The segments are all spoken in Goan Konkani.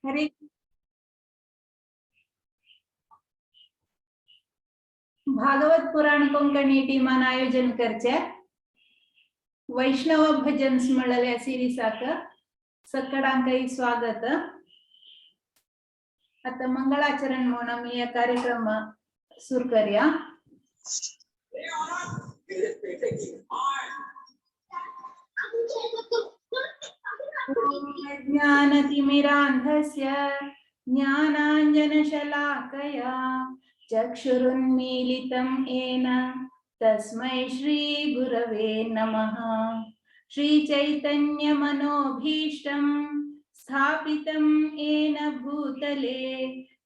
हरे. भागवत पुराण कोंकणी टीमान आयोजन करचे वैष्णव भजन म्हणलेल्या सिरीसाक सकडांकही स्वागत. आता मंगळाचरण म्हणून आमी या कार्यक्रम सुरू करूया. ज्ञानतिमिरान्धस्य ज्ञानाञ्जनशलाकया चक्षुरुन्मीलितं येन तस्मै श्रीगुरवे नमः. श्रीचैतन्यमनोभीष्टं स्थापितं येन भूतले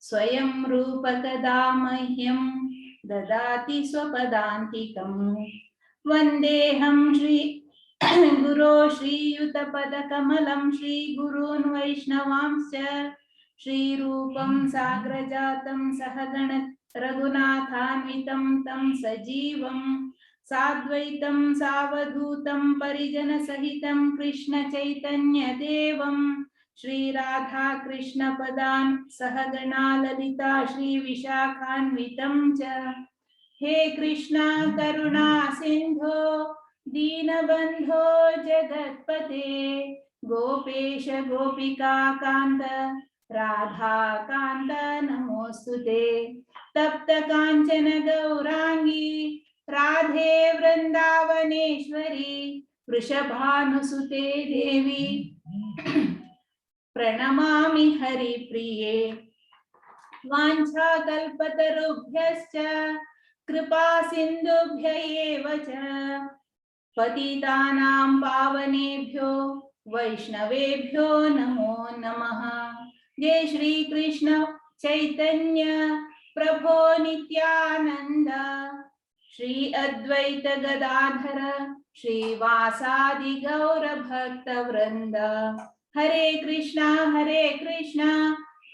स्वयं रूपकदा मह्यं ददाति स्वपदान्तिकम्. वन्देऽहं श्री गुरो श्रीयुतपदकमलं श्रीगुरून् वैष्णवांश्च श्रीरूपं साग्रजातं सहगण रघुनाथान्वितं तं सजीवं साद्वैतं सावधूतं परिजनसहितं कृष्णचैतन्यदेवं श्रीराधाकृष्णपदान् सहगणा ललिता श्रीविशाखान्वितं च. हे कृष्णा करुणा सिन्धो दीनबन्धो जगत्पते गोपेश गोपिका कान्त राधाकान्त नमोऽस्तु ते. तप्त काञ्चन गौराङ्गी राधे वृन्दावनेश्वरी वृषभानुसुते देवी प्रणमामि हरिप्रिये. वाञ्छाकल्पतरुभ्यश्च कृपा सिन्धुभ्य एव च पतितानां पावनेभ्यो वैष्णवेभ्यो नमो नमः. जय श्री कृष्ण चैतन्य प्रभो नित्यानंद श्री अद्वैत गदाधर श्रीवासादि गौर भक्त वृंद. हरे कृष्णा हरे कृष्णा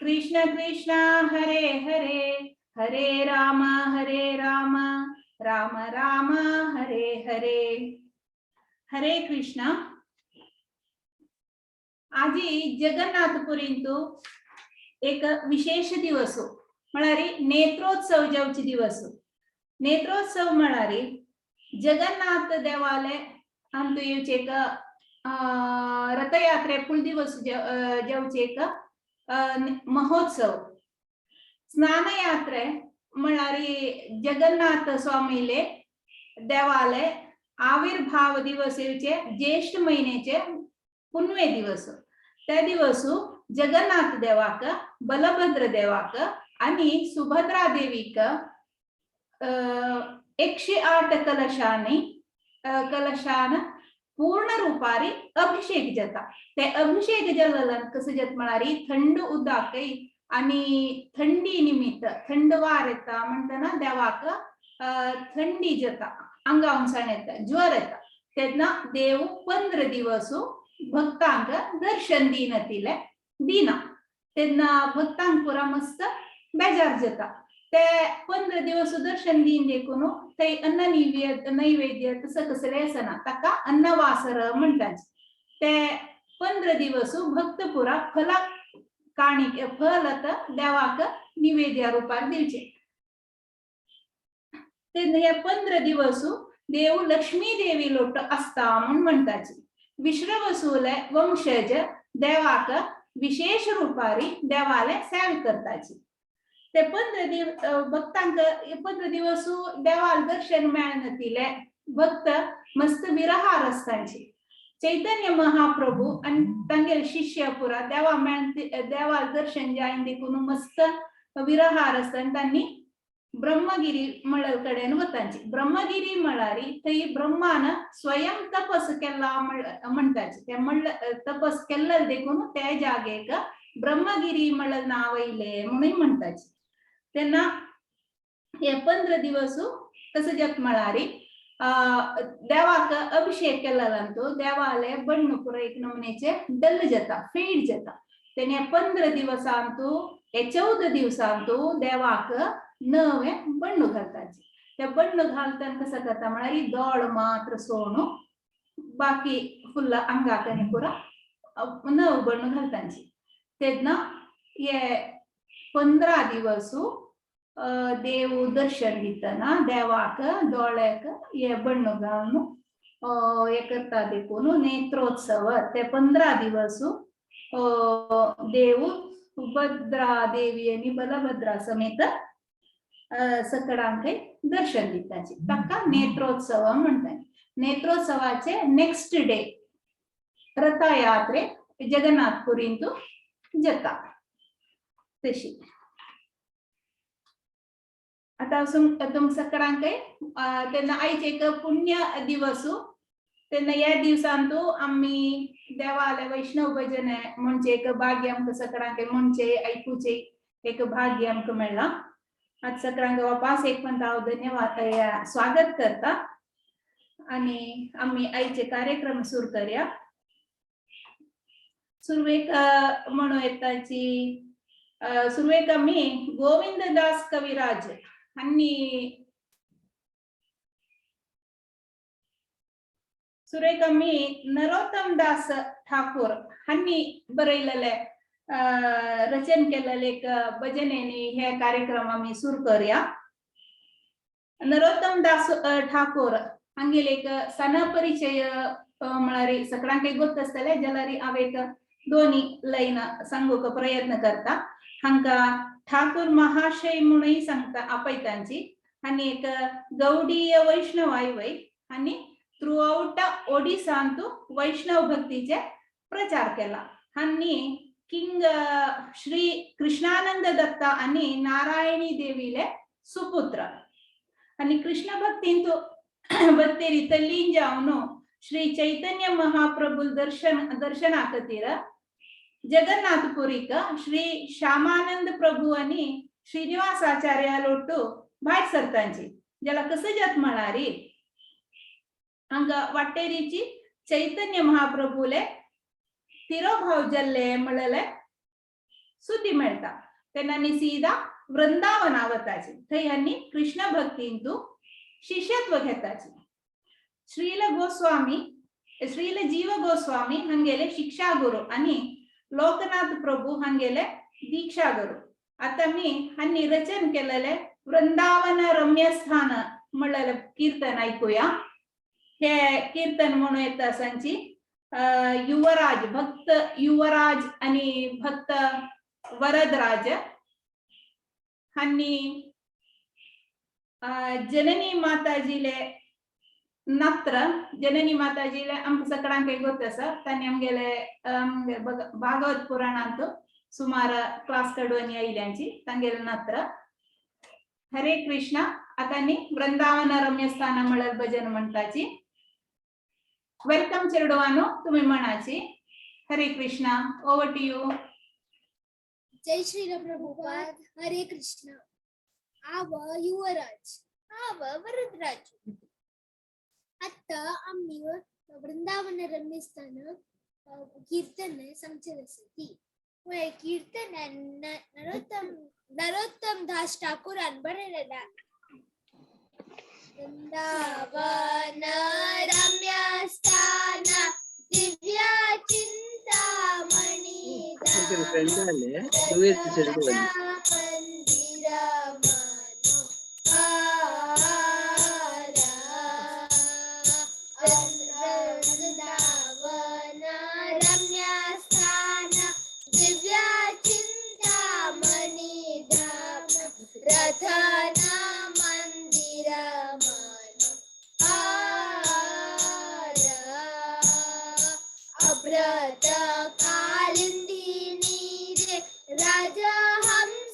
कृष्ण कृष्णा हरे हरे, हरे राम हरे राम राम राम हरे हरे. हरे कृष्णा. आजी जगन्नाथपुरींतु एक विशेष दिवस म्हळ्यार नेत्रोत्सव जावचे दिवस. नेत्रोत्सव म्हळ्यार जगन्नाथ देवालय अंतु येवचे एक रथयात्रे फुल दिवस जावचे एक महोत्सव. स्नानयात्रे म्हळ्यार जगन्नाथ स्वामीले देवालय आविर्भाव दिवस येवचे ज्येष्ठ महिन्याचे पुनवे दिवस. त्या दिवस जगन्नाथ देवाक, बलभद्र देवाक आणि सुभद्रा देवीक 108 कलशांनी कलशान पूर्ण रूपारी अभिषेक जाता. ते अभिषेक जाल्ल्यान कसं जाता म्हळ्यार थंड उदक आणि थंडी निमित्त थंड वार येता म्हणटना देवाक थंडी जाता, आंगा हुमसाण येता, ज्वर येता. तेन्ना देव 15 दिवस भक्तांक दर्शन दिना दिना. तेन्ना भक्तांक पुरा मस्त बेजार जाता. ते 15 दिवस दर्शन दीन देखून थंय अन्न नैवेद्य तसं कसलें आसना, ताका अन्नवासर म्हणटात. ते 15 दिवस भक्त पुरा फला काणी फल आतां देवाक निवेद्या रुपार दिवचे. तेन्ना हे 15 दिवस देव लक्ष्मी देवी लोट आसता म्हूण म्हणटाची. विश्रवसूले वंशज देवाक विशेष रुपारी देवाले सेवा करताची. ते 15 भक्तांक 15 दिवस देवाल दर्शन मेळनातिले भक्त मस्त विरहार आसतांची. चैतन्य महाप्रभू आनी तांगेले शिष्य पुरा देवा मेळ देवाल दर्शन जायन देखून मस्त विरहार आसता आनी तांणी ब्रह्मगिरी मळल कडेन वतांची. ब्रह्मगिरी म्हळ्यार थंय ब्रह्मान स्वयं तपस केला म्हणटाची. ते म्हणलं तपस केल्ले देखून त्या जागेक ब्रह्मगिरी म्हणलं नांव येयलें म्हणून म्हणटाची. तेन्ना हे 15 दिवस कसं जाता म्हळ्यार देवाक अभिषेक केल्लो देवाले बण्ण पुरो एक नमुनेचे डल जाता, फेड जाता. तेन्ना 15 दिवसांतू हे 14 दिवसांतू देवाक नवे बण्ण घालताचे. ते बण्ण घालतना कसं करता म्हळ्यार दोळ मात्र सोणू बाकी फुल्ल आंगाक आनी पुरा नव बण्ण घालताची. तेन्ना हे 15 दिवस देव दर्शन दितना देवाक दोळ्याक हे बण्ण घालून हे करता देखून नेत्रोत्सव. ते 15 दिवस देव सुभद्रा देवी आणि बलभद्रा समेत सकडांक दर्शन दिताची, ताका नेत्रोत्सव म्हणतात. नेत्रोत्सवाचे नेक्स्ट डे रथयात्रे जगन्नाथपुरींतू जाता. तशी आता तुम सकडांक तेन्ना आयचे एक पुण्य दिवस. तेन्ना ह्या दिवसांतू आमी देवाले वैष्णव भजन म्हणजे एक भाग्य आमकां सकडांक म्हणचे आयकुचे एक भाग्य आमकां मेळ्ळां. आतां सकडांक वापास एक पण हांव धन्यवाद स्वागत करता आणि आमी आयचे कार्यक्रम सुरू करया. सुरवेक म्हणू येताची सुरवेक आमी गोविंददास कविराज हांणी सुरवेक आमी नरोत्तम दास ठाकूर हांणी बरयलेले रचन केलेले एक भजनेनी हे कार्यक्रम आमी सुरू करया. नरोत्तम दास ठाकूर हांगेले एक सण परिचय म्हळ्यार सगळ्यांक गोत आसतले, जाल्यार हांव एक दोनी लायन सांगूंक प्रयत्न करता. हांकां ठाकूर महाशय म्हणूय सांगता आपयतांची. आनी एक गौडीय वैष्णव आयवय आनी थ्रू आउट ओडिसांतू वैष्णव भक्तीचे प्रचार केला. हांणी किंग श्री कृष्णानंद दत्ता आणि नारायणी देवीले सुपुत्र आणि कृष्ण भक्तींतू भक्तेरी तल्लीन जावन श्री चैतन्य महाप्रभु दर्शनाकतीर जगन्नाथपुरीक श्री श्यामानंद प्रभू आणि श्रीनिवासाचार्य लोटू भायर सरतांची. ज्याला कसं जात म्हणारी हांगा वाटेरीची चैतन्य महाप्रभूले तिरोभाव जल्ले म्हणले सुद्दी मेळटा. तेन्ना सीधा वृंदावना वताची, थंय ह्यांनी कृष्ण भक्तींतू शिष्यत्व घेताची. श्रील गोस्वामी श्रील जीव गोस्वामी हांगेले शिक्षा गुरु आणि लोकनाथ प्रभू हांगेले दीक्षा गुरु. आता मी हांणी रचन केलेले वृंदावन रम्यस्थान म्हणलेले कीर्तन ऐकूया. हे कीर्तन म्हणू येता सांची युवराज भक्त युवराज आणि भक्त वरदराज हांणी जननी माताजीले नत्र जननी माताजीले आमकां सगळ्यांक गोत आसा. तांणी आमगेले भागवत पुराणांत सुमार क्लास कडून आयल्यांची तांगेले नत्र. हरे कृष्णा. आतां न्ही वृंदावन रम्यस्थान म्हळ्यार भजन म्हणटाची. Welcome चेडवानो, तुम्ही म्हणाची. Hare Krishna, over to you. Jai Shri Prabhupada. Hare Krishna. आव युवराज आव वरदराज. आता आम्ही वृंदावन रम्यस्थान कीर्तन सांगचे आसा. ती कीर्तन नरोत्तम दास ठाकूरान बरयलेलें. वृंदावन रम्यस्थान दिव्य चिंतामणी मंदिर वृंदावन रम्यस्थान दिव्य चिंतामणी धाम रथन मंदिर मनोहर अभ्रत कालिंदी नीरे राजहंस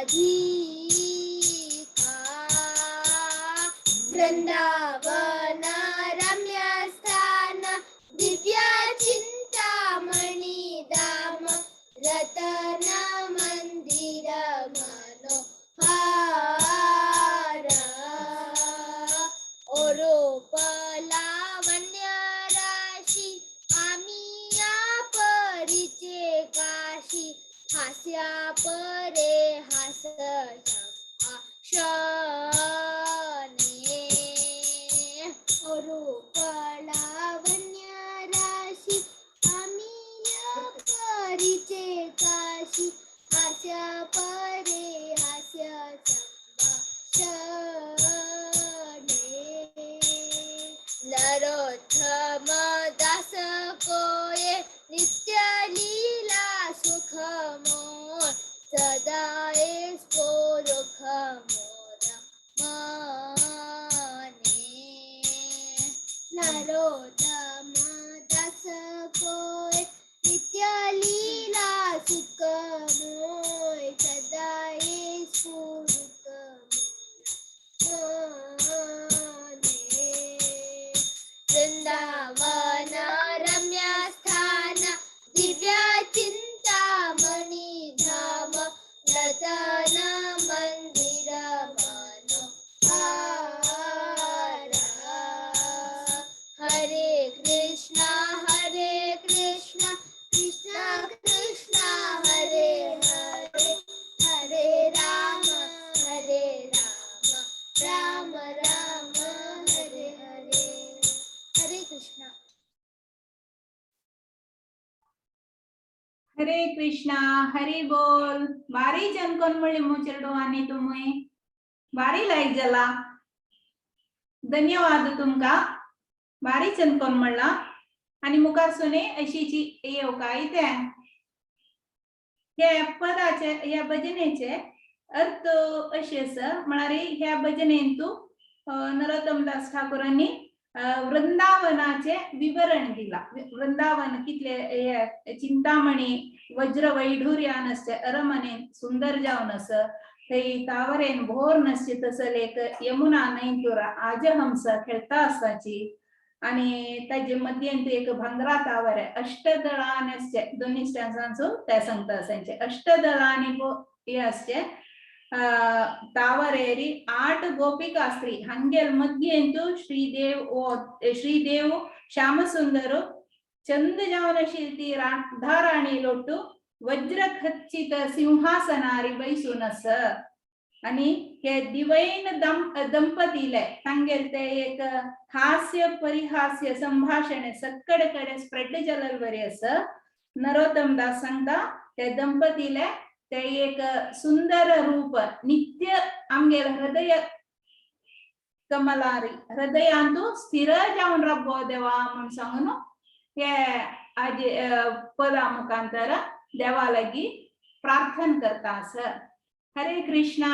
राधिका. वृंदावन रम्य स्थान दिव्य चिंतामणी धाम रतन मंदिर मनोहार. ओरोप लावण्य राशी आमिया परिचे काशी हास्या परे हास संभाषणे. ओरोप लावण्य राशी आमिया परिचे काशी हास्या परे हास्य संभाषणे. नरोत्तम दास कोये नित्य लीला सुख मोर सदा स्फोरख मोर माने. नरोत्तम दास कोये नित्य लीला सुख मोर सदा स्फोरख मोर माने. वृंदावन रम्य स्थान दिव्य चिंतामणी धाम रतन मंदिर मनोहार. हरे कृष्णा हरे कृष्णा कृष्णा कृष्णा हरे हरे हरे राम हरे राम राम राम हरे हरे. हरे कृष्णा. हरे कृष्णा हरी बोल. बारी जनकोन म्हणली मुचेरडू तुम्ही बारी लायक जाला. धन्यवाद तुमका बारी चंदकोन म्हणला आणि मुखार सुने अशीची येवका इथे ह्या पदाचे ह्या भजनेचे अर्थ अशे आसा म्हळ्यार ह्या भजनेंतू नरोत्तमदास ठाकूरांनी वृंदावनाचे विवरण दिला. वृंदावन कितले हे चिंतामणी वज्र वैढूर्यान आसचे अरमनेन सुंदर जावन आस थंय तावरेन भोर नसचे तसले एक यमुना न्हंयतूर आजहंस खेळता आसाची आणि ताजे मध्यंत एक भांगरा तावर आहे. अष्टदळाने आसचे दोन्ही स्टँजांचो ते सांगता आसांचे अष्टदळांनी हे आसचे तावरेरी 8 गोपिका स्त्री हंगेल मध्यंतु श्रीदेव ओ श्रीदेव श्यामसुंदर चंद जावन ती राधाराणी लोटू वज्र खच्चित सिंहासनारी बैसून अस आणि हे दिवैन दंपतीले तांगेल ते एक हास्य परिहास्य संभाषण सक्कड कडे स्प्रेड जालेल बरी अस. नरोत्तम दास सांगता ते दंपतीले ते एक सुंदर रूप नित्य आमगेल हृदय कमलारी हृदयांतु स्थिर जावन राबो देवा म्हूण सांगून हे आज पदा मुखांतर देवा लागी प्रार्थना करता आस. हरे कृष्णा.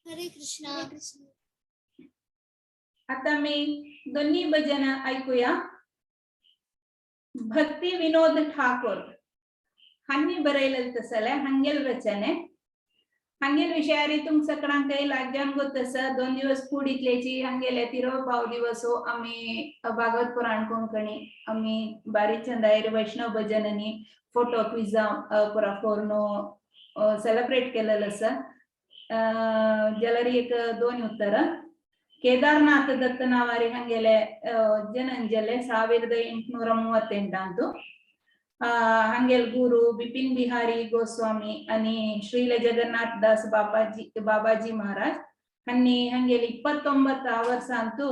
हरे कृष्णा. आता मी दोन्ही भजन ऐकूया. भक्ती विनोद ठाकूर हांनी बरयलें तसलें हांगेल रचने हांगेल विशयारी तुमक सगळ्यांक लागजान गोत आसा. 2 दिवस फुडितल्याची हांगेले तिरोभाव दिवस हो आमी भागवत पुराण कोंकणी आमी बारीक चंदायर वैष्णव भजनांनी फोटो क्विजा पुरा फोर्नो सेलिब्रेट केलेलं आसा. जाल्यार एक 2 उत्तरां केदारनाथ दत्त नावारी हांगेले जनन जाले 1838. हांगेल गुरु बिपिन बिहारी गोस्वामी आणि श्रील जगन्नाथ दास बाबाजी बाबाजी महाराज हांणी हांगेल 29 वर्सांतू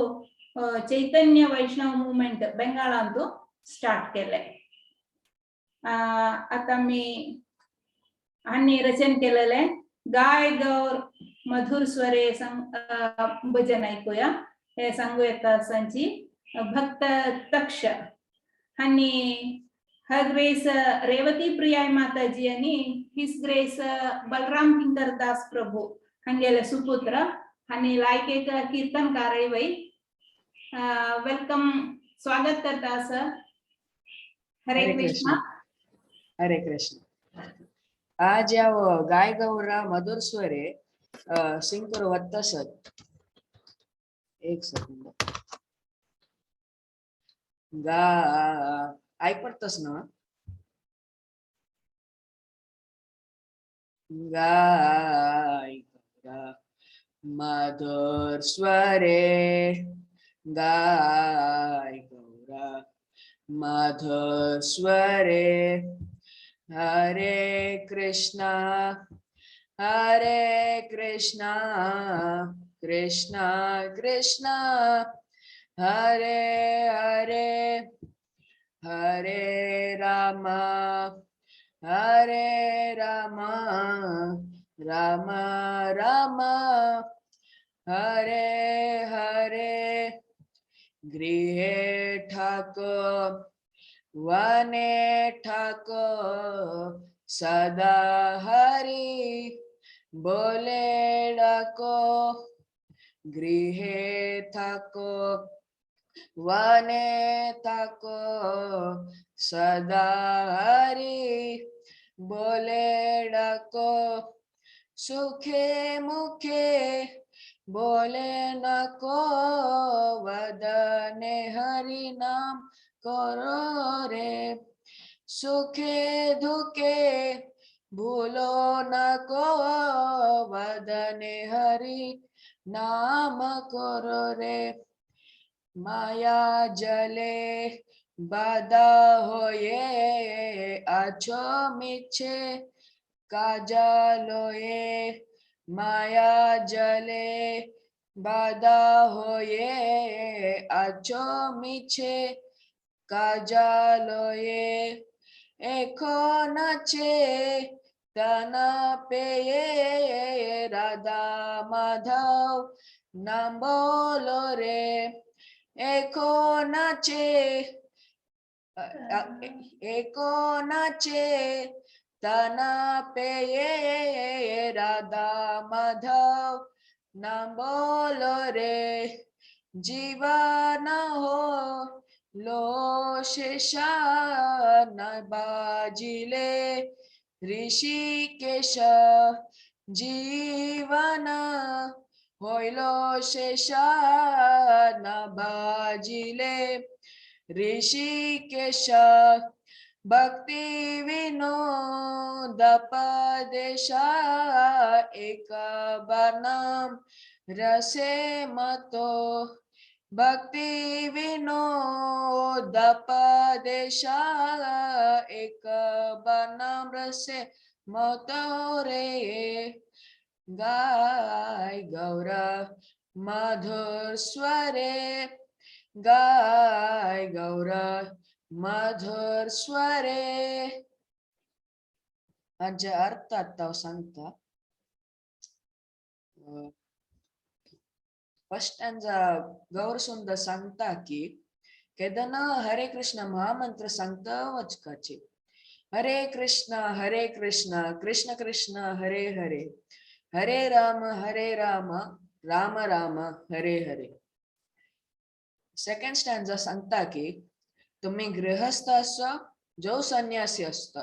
चैतन्य वैष्णव मुवमेंट बेंगाळांतू स्टार्ट केले. आता मी हांणी रचन केलेले गाय गौर मधुर स्वरे भजन ऐकूया. हे सांगू येता सांची भक्त तक्ष हांणी हर ग्रेस रेवती प्रियाय माताजी आणि his grace Balram किंकर दास प्रभू हांगेले सुपुत्र आणि लायक एक कीर्तनकार वै welcome स्वागत करता असं. हरे हरे कृष्णा. कृष्ण. हरे कृष्ण. आज हांव गाय गौरा मधुर स्वरे सिंग करू वत्तासत. एक सेकंड. गा ऐकपडतस ना? गाय गौरा मधुर स्वरे, गाय गौरा मधुर स्वरे, हरे कृष्णा हरे कृष्णा कृष्णा कृष्णा हरे हरे, हरे राम हरे राम राम राम हरे हरे. गृहे ठाकुर वने ठाकुर सदा हरि बोले डाको. गृहे ठाकुर वने ठाकुर सदा हरि बोले डाको. सुखे मुखे बोले नको वदने हरि नाम करो रे. सुखे दुखे भूलो नको वदने हरि नाम करो रे. माया जले बाधा होये आछो मिछे काजलोये. माया जले बाधा होये आछो मिछे काजलोये. एखो नाचे तना पेये राधा माधव नाम बोलो रे. एको नाचे एको नाचे तना पेये राधा माधव नाम बोलो रे. जीवन हो लो शेषा न बाजिले ऋषिकेश. जीवन होइलो शेषा न बाजिले ऋषिकेश. भक्ति विनोद पदेशा एक बारनाम रसे मतो. भक्ति विनोद पदेशा एक बारनाम रसे मतो रे. गाय गौरा मधुर स्वरे, गाय गौरा मधुर स्वरे. हाजे अर्थ आतां हांव सांगता. फर्स्ट स्टँजा गौर सुंदर सांगता की केदना हरे कृष्ण महामंत्र सांगता वचकाचे. हरे कृष्ण हरे कृष्ण कृष्ण कृष्ण हरे हरे, हरे राम हरे राम राम राम हरे हरे. सेकंड स्टँजा सांगता की तुम्ही गृहस्थ आसो जो संन्यासी आसता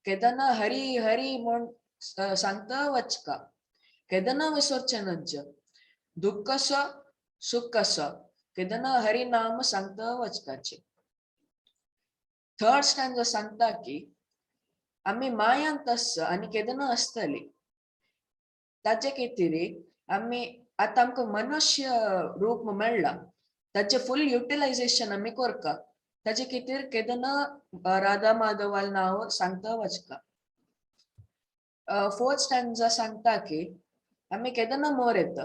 केदना हरी हरी म्हूण सांगता वचका. केदना विसरचें नज्ज दुःख असो सुख असो केदना हरी नाम सांगता वचकाचे. थर्ड स्टँजा सांगता की आमी मायांत आसता आनी केदना आसतली. ताचे खातीर आमी आतां आमकां मनुष्य रूप मेळ्ळा ताचे फुल युटिलायझेशन आमी करका. ताचे खातीर केदना राधा माधवाल नांव सांगता वचका. फोर्थ स्टँजा सांगता की आमी केदना मोर येता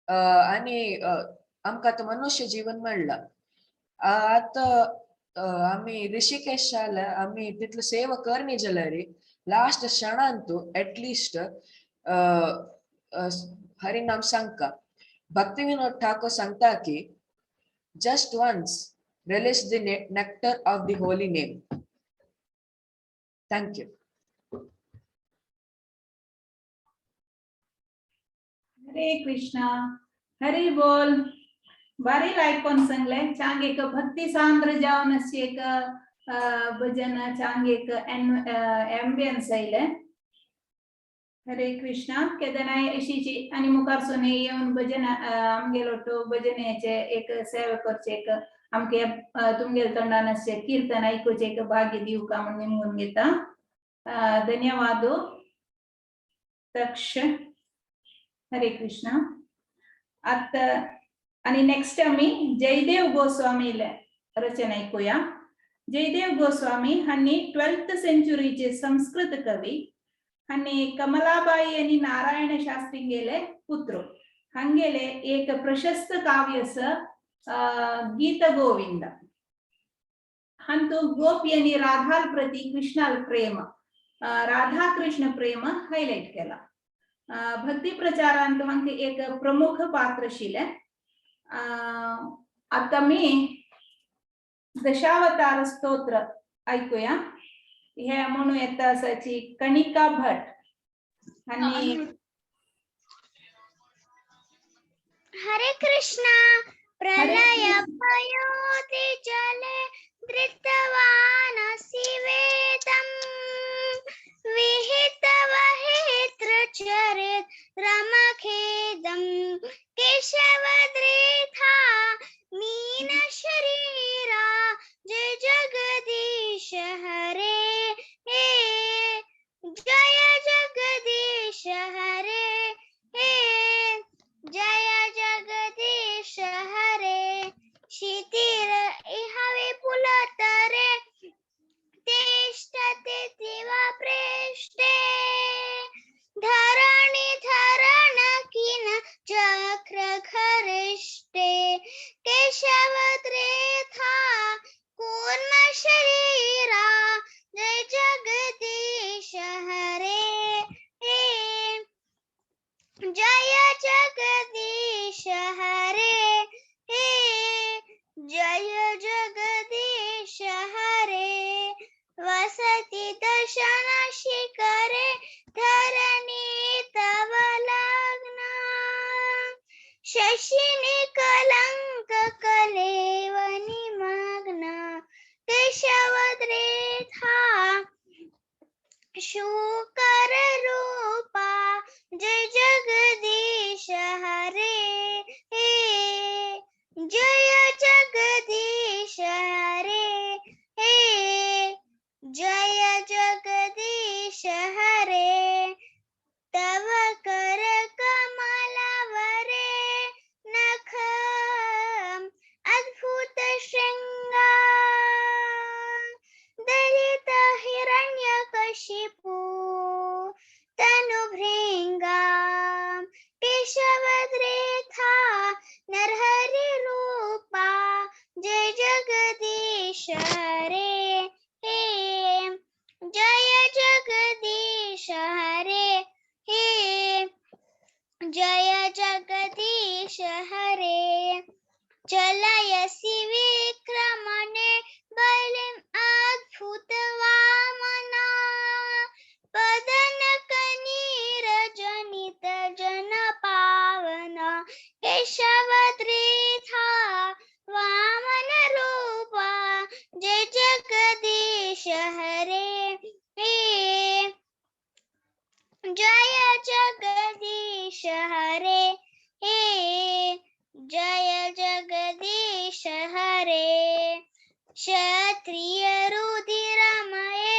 आनी आमकां आतां मनुष्य जीवन मेळ्ळा. आतां आमी ऋषिकेशाला आमी तितलो सेवा करनी जाल्यार लास्ट क्षणांतू एटलिस्ट हरिनाम सांगका. भक्ती विनोद ठाकूर सांगता की just once relish the nectar of the holy name. Thank you. Hare Krishna Hari बोल. बारी लायकोन सांगले चांग एक भक्ती सांद्र जावन एक भजन चांग एक एम्बियन्स आयले. हरे कृष्णा. केदनाय अशीची आनी मुखारसून येवन भजन आमगेलो भजनेचे एक सेवा करचे एक आमके तुमगेले तोंडान अशें कीर्तन आयकुचें एक भाग्य दिवका म्हूण निमगून घेता. धन्यवाद तक्ष. हरे कृष्णा. आतां आनी नेक्स्ट आमी जयदेव गोस्वामीले रचना ऐकूया. जयदेव गोस्वामी हांणी 12th सेंचुरीचे संस्कृत कवी हांणी कमलाबाई आनी नारायण शास्त्रींगेले पुत्र. हांगेले एक प्रशस्त काव्य आसा गीत गोविंद. हांतू गोपी आनी राधाल प्रती कृष्णाल प्रेम, राधा कृष्ण प्रेम हायलाइट केला. भक्ती प्रचारांत हांकां एक प्रमुख पात्र आशिल्लें. आतां आमी दशावतार स्तोत्र ऐकूया. हे म्हणू येता आसाची कणिका भट आनी हरे कृष्णा. प्रलय पयोति जले धृतवानसि वेदम् विहित वहेत्र चरित रमखेदं केशवद्रेथा मीन शरीरा जय जगदीश हरे हे जय जगदीश हरे हे जय जगदीश हरे. क्षितिर इह विपुलतरे तिष्ठति दिवा पृष्ठे धरणि धरण किन चक्र खरिष्टे केशवद्रेथा कूर्म शरीरा जय जगदीश हरे हे जय जगदीश हरे हे जय जगदीश हरे. वसति दशन शिखरे धरणी तव लग्ना शशिनि कलंक कलेव निमग्ना केशवद्रेथा शूकर रूपा जय जगदीश हरे हे जय जगदीश हरे हे जय जगदीश हरे. तव कर कमलवरे नख अद्भुत शृंगा दलित हिरण्यकशिपु तनुभृंगा केशवद्रेथा नरहरि रूपा जय जगदीश हरे हे जय जगदीश हरे हे जय जगदीश हरे. चलयसि विक्रमणे बलिम् अद्भुत वामना पदनकनीरजनित जन पावन केशवद्रेथा वामन रूपा जय जगदीश हरे हे जय जगदीश हरे हे जय जगदीश हरे. क्षत्रिय रुधिरमये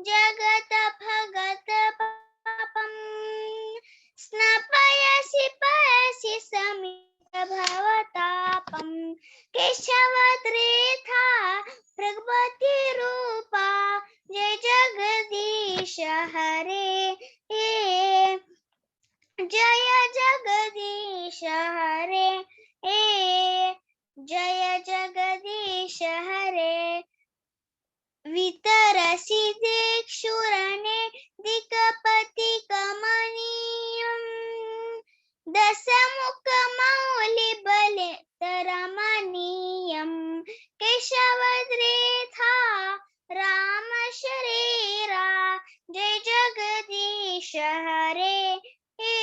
जगत भगत पापं स्नापयसि पयसि समित भवतापं केशवद्रेथा भगवती रूपा जय जगदीश हरे हे जय जगदीश हरे हे जय जगदीश हरे. वितरसि दीक्षुरणे दिक्पति कमनीयं दशमुख मौलि बले तरमणीयं केशवद्रेथा राम शरीरा जय जगदीश हरे हे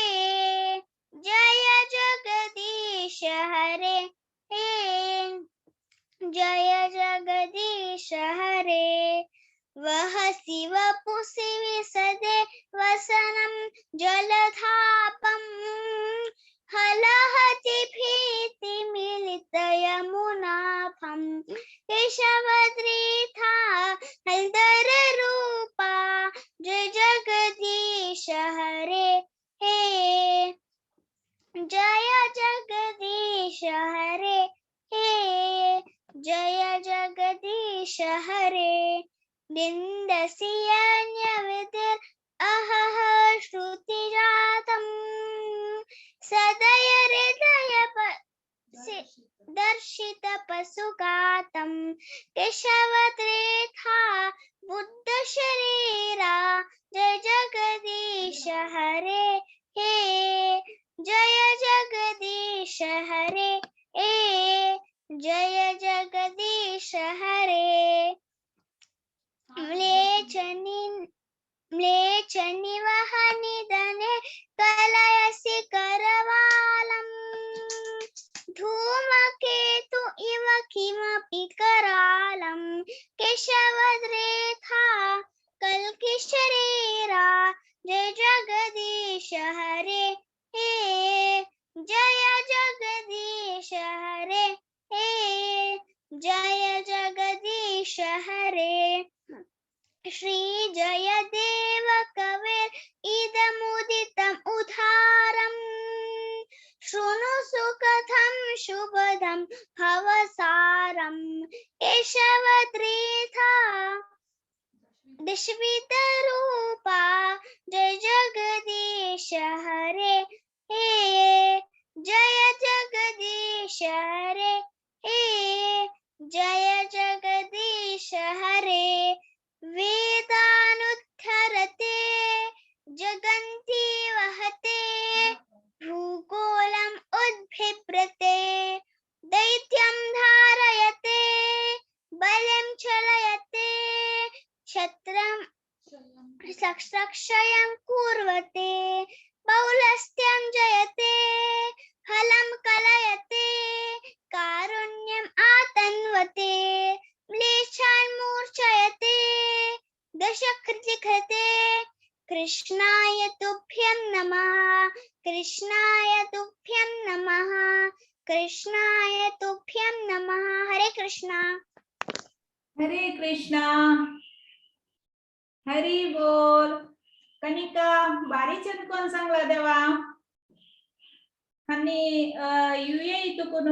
जय जगदीश हरे हे जय जगदीश हरे। वहसि वपुषि विसदे वसनं जलधापं हलहति भीतिमिलितयमुनाभं केशवद्रीथा हलदर रूपा जय जगदीश हरे। हे जय जगदीश हरे। हे जय जगदीश हरे। निन्दसि अन्यविधिर् अहः श्रुतिजातं सदय हृदय दर्शित पशुगातं केशवत्रेथा बुद्ध शरीरा जय जगदीश हरे। हे जय जगदीश हरे। ए जय जगदीश हरे। म्लेच्छनि वहनिधने कलयसि करवालं धूमकेतु इव किमपि करालं केशवद्रेखा कल्किशरीरा जय जगदीश हरे। हे जय जगदीश हरे। हे जय जगदीश हरे। श्री जयदेव कविर् इदमुदितम् उदारम् शृणु सुकथं शुभदं भवसारं केशवत्रेथा दशविधरूपा जय जगदीश हरे। हे जय जगदीश हरे। हे जय जगदीश हरे। वेदानुद्धरते जगन्ति वहते भूगोलम् उद्भिभ्रते दैत्यं धारयते बलं चलयते क्षत्रं सक्षयं कुर्वते पौलस्त्यं जयते फलं कलयते कारुण्यम् आतन्वते म्लेच्छान् मूर्छयते दशकृतिकृते कृष्णाय तुभ्यं नमः कृष्णाय तुभ्यं नमः कृष्णाय तुभ्यं नमः। हरे कृष्णा। हरे कृष्णा। हरी बोल। कनिका बारीचंद कोण सांगला देवा आणि युए तुकून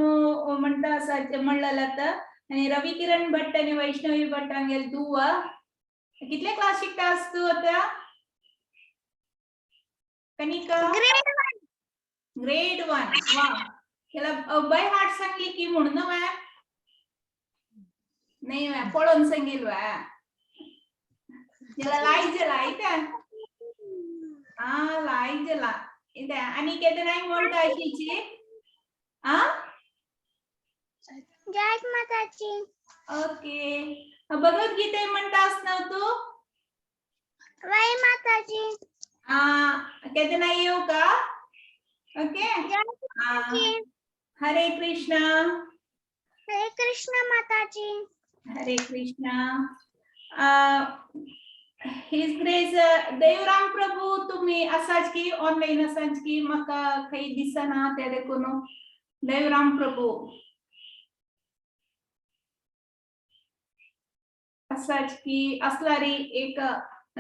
म्हणता असा म्हणलेलं तर आणि रवी किरण भट्ट आणि वैष्णवी भट्ट हांगेल दुवा कितले क्लास शिकता आस तू आता कनिका? ग्रेड 1. वा, त्याला बाय हार्ट सांगली की म्हणून वा नाही वा पळोवन सांगील वा त्याला लायजला इथे हा लायजला इथे आणि केदनाय म्हणता अशीची आ जय माताजी। ओके, भगवद्गीते म्हणता ना तू? वै माताजी। केदना येऊ का? ओके। हरे कृष्णा। हरे कृष्ण माताजी। हरे Krishna. His grace Devram Prabhu तुम्ही असाच की ऑनलाईन असाच की म्हाका खंय दिसना ते देखून देवराम प्रभू असाच की असलारी एक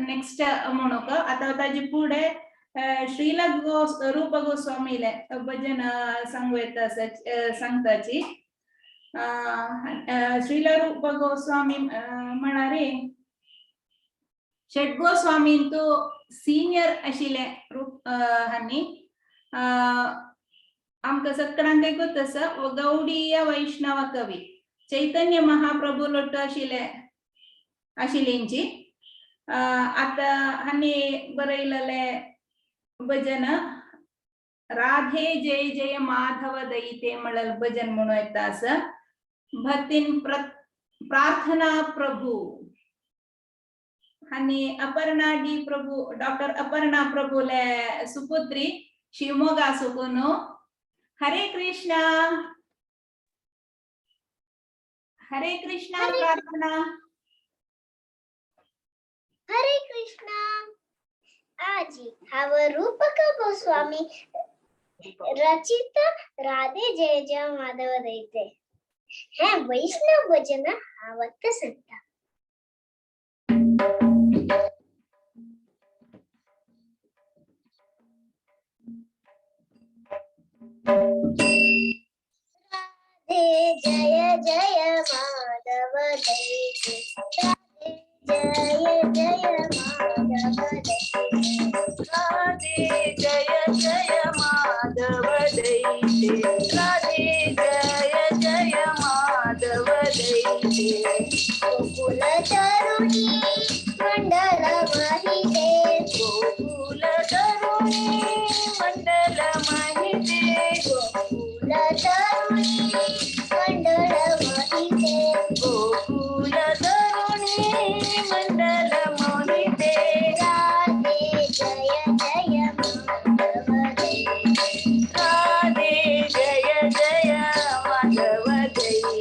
नेक्स्ट म्हणूक आता ताजे पुढे श्रील रूप गोस्वामीले भजन सांगू येता सांगताची। श्रील रूप गोस्वामी म्हणारे षट गोस्वामींतु सिनियर आशिल्ले रूप हांणी आमकां सगळ्यांक गोत आसा गौडीय वैष्णव कवी चैतन्य महाप्रभू लोट आशिल्ले आशिल्लींची। आता हांणी बरयलेले भजन राधे जय जय माधव दयिते म्हणल भजन म्हणून येता आसा। भक्तीन प्रार्थना प्रभू हांणी अपर्णा डी प्रभू डॉक्टर अपर्णा प्रभूले सुपुत्री शिवमोगा सुकून। हरे कृष्णा। हरे कृष्णा हरे प्रार्थना. हरे कृष्णा. आजी हांव रूपक गोस्वामी रचित राधे जय जय माधव दैते हें वैष्णव भजन हांव आतां सांगता. राधे जय जय माधव दैते, राधे जय जय माधव दैते. राधे जय जय माधव दैते, राधे जय जय माधव दैते. गोकुल तरुणी मंडल महिते, गोकुल तरुणी मंडल महिते, गोकुल तरुणी मंडल महिते. गोकुल तरुणी मंडल मोहिते. राधे जय जय माधव दैते, राधे जय जय माधव दैते.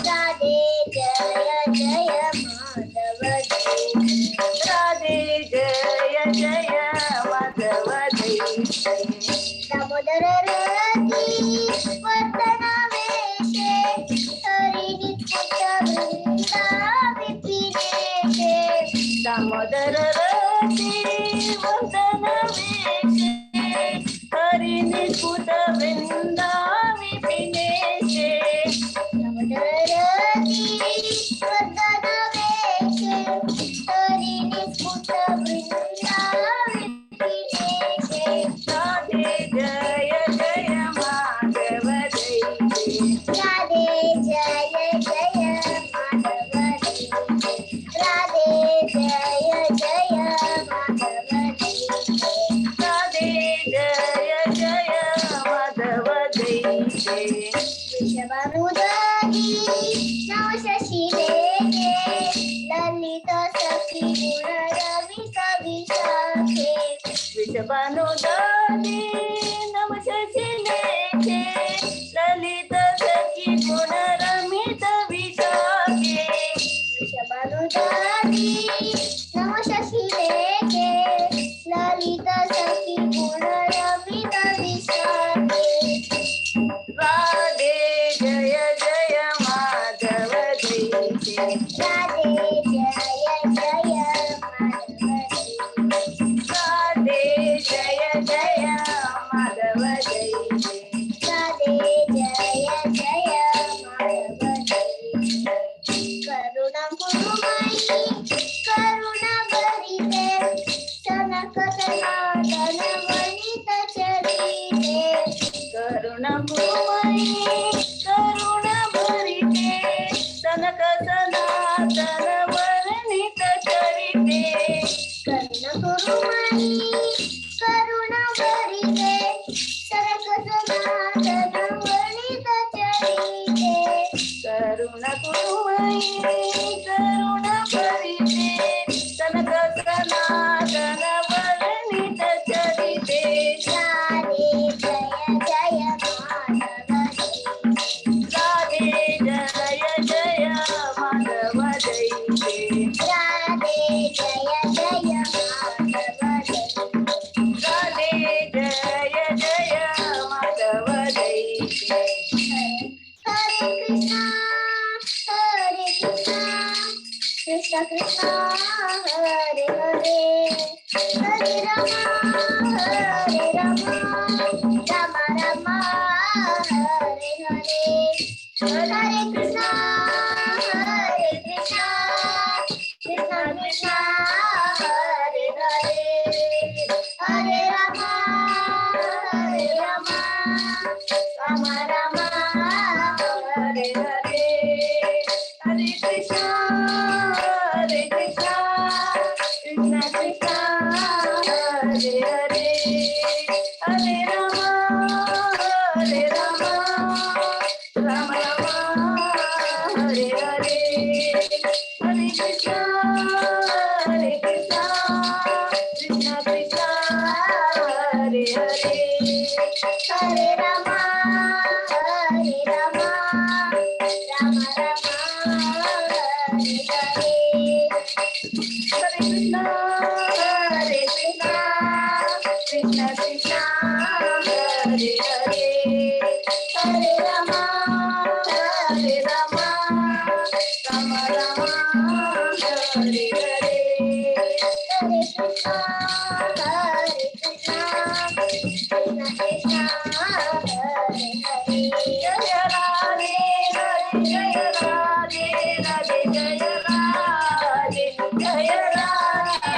राधे जय जय माधव दैते. राधे जय जय माधव दैते. दामोदर रती वर्तन वेशे, हरिणी वृंदा विपिनेशे. दामोदर रती वंदन वेशे, हरिणी सुत वृंदा विपिनेशे. दामोदर रती वर्तन वेशे, हरिणी वृंदा विपिनेशे. राधे जय जय माधव दैते. राधे जय जय माधव दैते, राधे जय जय माधव दैते. राधे जय जय माधव दैते. वृषभानुदादी नव शशी लेखे, ललित सखी गुण रवि कविशाखे. वृषभानुदादी नव शशी लेखे, ललित सखी गुण रमित विशाखे. वृषभानुदादी नव शशी लेखे, ललित सखी गुण रवि कविशाखे. राधे जय जय माधव दैते. राधे जय जय माधव दैते. राधे जय जय माधव दैते. राधे जय जय माधव दैते. करुणा कुरुमयी करुणा भरिते, सनक सनातन वनित चरिते. करुणा कुरुमयी करुणा भरिते, सनक सनातन वर्णित चरिते. करुणा कुरुमयी करुणा भरिते, सनक सनातन वनित चरिते. करुणा कुरुमयी करुणा भरिते, सनक सनातन वर्णित चरिते. राधे जय जय माधव दैते. राधे जय जय माधव दैते. राधे जय जय माधव दैते. राधे जय जय माधव दैते. हरे कृष्णा हरे कृष्णा कृष्ण कृष्ण हरे हरे, हरे राम हरे राम राम राम हरे हरे. हरे कृष्णा हरे कृष्णा कृष्ण कृष्ण हरे हरे, हरे राम हरे राम राम राम हरे हरे. हरे कृष्णा हरे कृष्णा कृष्ण कृष्ण हरे हरे, हरे राम हरे राम राम राम हरे हरे. हरे कृष्णा हरे कृष्णा कृष्ण कृष्ण हरे हरे, हरे राम हरे Ram Ram Ram. Krishna Krishna Hare Hare, Hare Rama Hare Rama, Rama Rama Hare Hare. Hare Krishna Hare Krishna, Krishna Krishna Hare Hare. Jaya Radhe Jaya Radhe Radhe Jaya Radhe, Jaya Radhe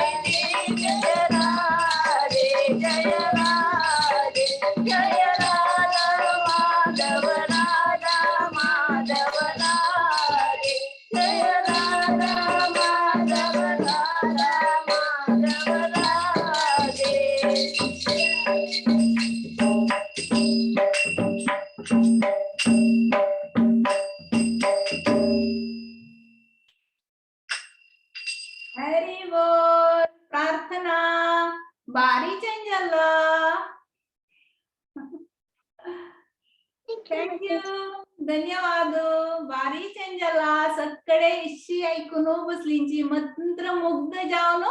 Jaya Radhe Jaya Radhe, Jaya Radha Madhava Radha Madhava Radhe, Jaya Radha Madhava Radha Madhava Radhe. Hari बोल. प्रार्थना. बारी चंजला. Thank you, धन्यवाद. बारी चंजला. सगळे इशी ऐकून बसलींची मंत्रमुग्ध जावन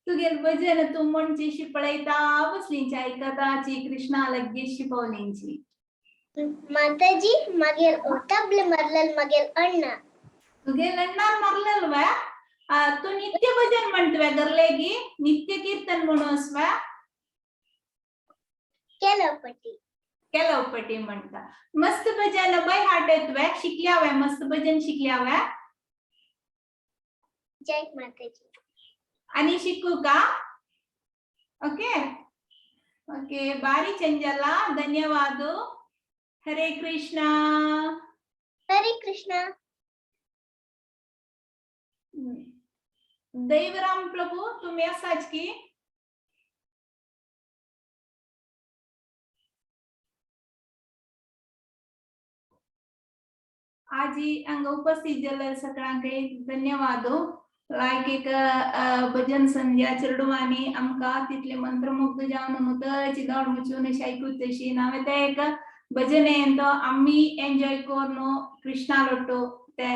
तुगेल भजन तूं म्हणची पळयता बसलींची आयकताची कृष्णा लगेशी पावलींची. माताजी, मगेल तबले मरलेल मगेल अण्णा. तुगेल अण्णार मरलेल वा? तू नित्य भजन म्हणतवे गरलेगी? नित्य कीर्तन म्हणूस वा? केलं पटी. ಕೆಲವು ಪಟಿ म्हणता. मस्त भजन बाय हार्ट येतवे? शिकल्यावे? मस्त भजन शिकल्यावे? जय माताजी. आणि शिकू का? ओके ओके, बारी चंजला, धन्यवाद. हरे कृष्णा. हरे कृष्णा. दैवराम प्रभू, तुम्ही असाच की? आजी हांगा उपस्थित जाल्ल्या सगळ्यांक धन्यवाद. लायक एक भजन संध्या चेडवांनी आमकां तितले मंत्रमुग्ध जावन मुतची दोड मुचून अशी आयकूच तशी हांवें तें एक भजन तो आमी एन्जॉय करून कृष्णा लोटो ते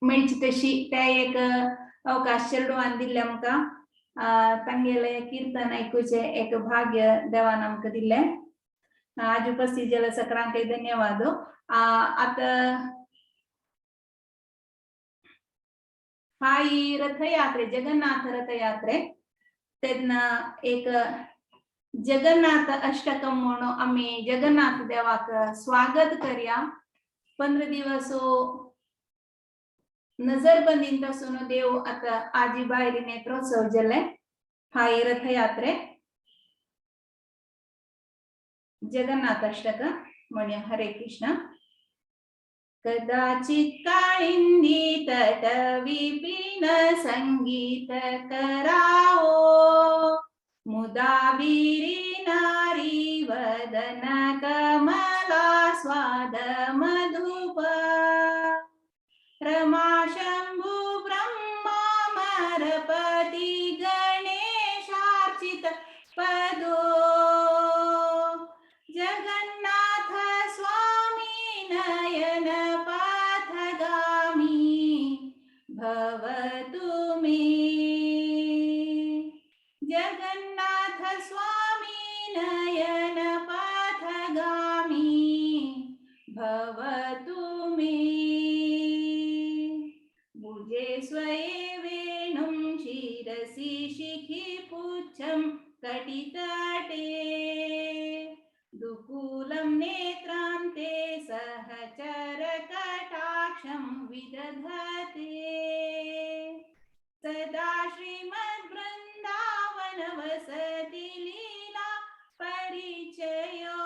मेळची तशी ते एक अवकाश चेडवान दिल्ले आमकां. तांगेले कीर्तन आयकुचें एक भाग्य देवान आमकां दिल्लें. आज उपस्थित जाल्ल्या सगळ्यांक धन्यवाद. आतां हाई रथयात्रे, जगन्नाथ रथयात्रे तेन्ना एक जगन्नाथ अष्टकम म्हणून आमी जगन्नाथ देवाक स्वागत करया. 15 दिवस नजरबंदींत आसून देव आतां आजी भायर नेत्रोत्सव जाले. हाई रथयात्रे जगन्नाथ अष्टक म्हणया. हरे कृष्ण. कदाचित काळिंदी तट विपिन संगीत कराओ, मुदा बिरी नारी वदन कमला स्वाद मधुप, रमा शंभू ब्रह्मा मरपती गणेशार्चित पदो, जगन्नाथ स्वामी नयन पथगामी भवतु मे, जगन्नाथ स्वामी नयन पथगामी भवतु मे. भुजे स्वये वेणुं शिरसि शिखिपुच्छं कटितटे, दुकूलं नेत्रान्ते सहचर कटाक्षं विदधते, सदा श्रीमद्वृन्दावन वसति लीला परिचयो,